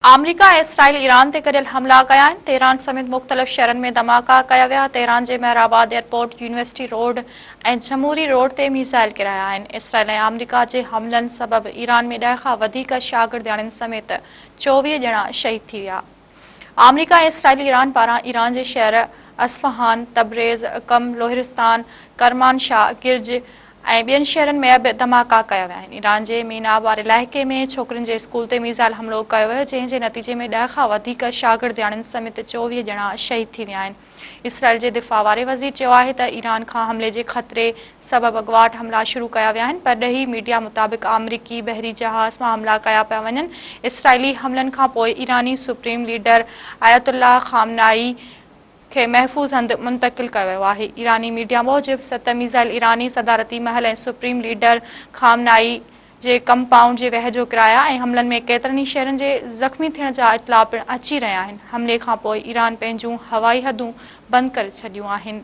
آمريڪا ۽ اسرائيل Iran تي گڏيل حملا ڪيا آهن، تهران سميت مختلف شهرن ۾ ڌماڪا ڪيا ويا، تهران جي مهرآباد ايئرپورٽ، يونيورسٽي روڊ ۽ جمهوري روڊ تي ميزائل ڪيرايا آهن، اسرائيل ۽ آمريڪا جي حملن سبب ايران ۾ ڏهه کان وڌيڪ شاگردياڻين سميت 24 ڄڻا شهيد ٿي ويا. آمريڪا ۽ اسرائيل ايران پاران ايران جي شهر اصفهان، تبريز، قم، لوهرستان، ڪرمان شاهه، گرج ۽ ٻين شهرن ۾ به ڌماڪا ڪيا ويا آهن. ايران جي ميناب واري علائقي ۾ ڇوڪرين جي اسڪول تي ميزائل حملو ڪيو ويو جنهن جي نتيجي ۾ ڏهه کان وڌيڪ شاگردياڻين سميت 24 ڄڻا شهيد ٿي ويا آهن. اسرائيل جي دفاع واري وزير چيو آهي ته ايران کان حملي جي خطري سبب اڳواٽ حملا شروع ڪيا ويا آهن. پرڏيهي ميڊيا مطابق آمريڪي بحري جهاز مان حملا ڪيا پيا وڃن. اسرائيلي حملن کانپوء ايراني سپريم ليڊر آيت الله خامنائي کي محفوظ هنڌ منتقل ڪيو ويو آهي. ايراني ميڊيا موجب ست ميزائل ايراني صدارتي محل ۽ سپريم ليڊر خامنائي جي ڪمپائونڊ جي ويجهو ڪرايا ۽ حملن ۾ ڪيترن ئي شهرين جي زخمي ٿيڻ جا اطلاع پڻ اچي رهيا آهن. حملي کانپوء ايران پنهنجون هوائي حدون بند ڪري ڇڏيون آهن.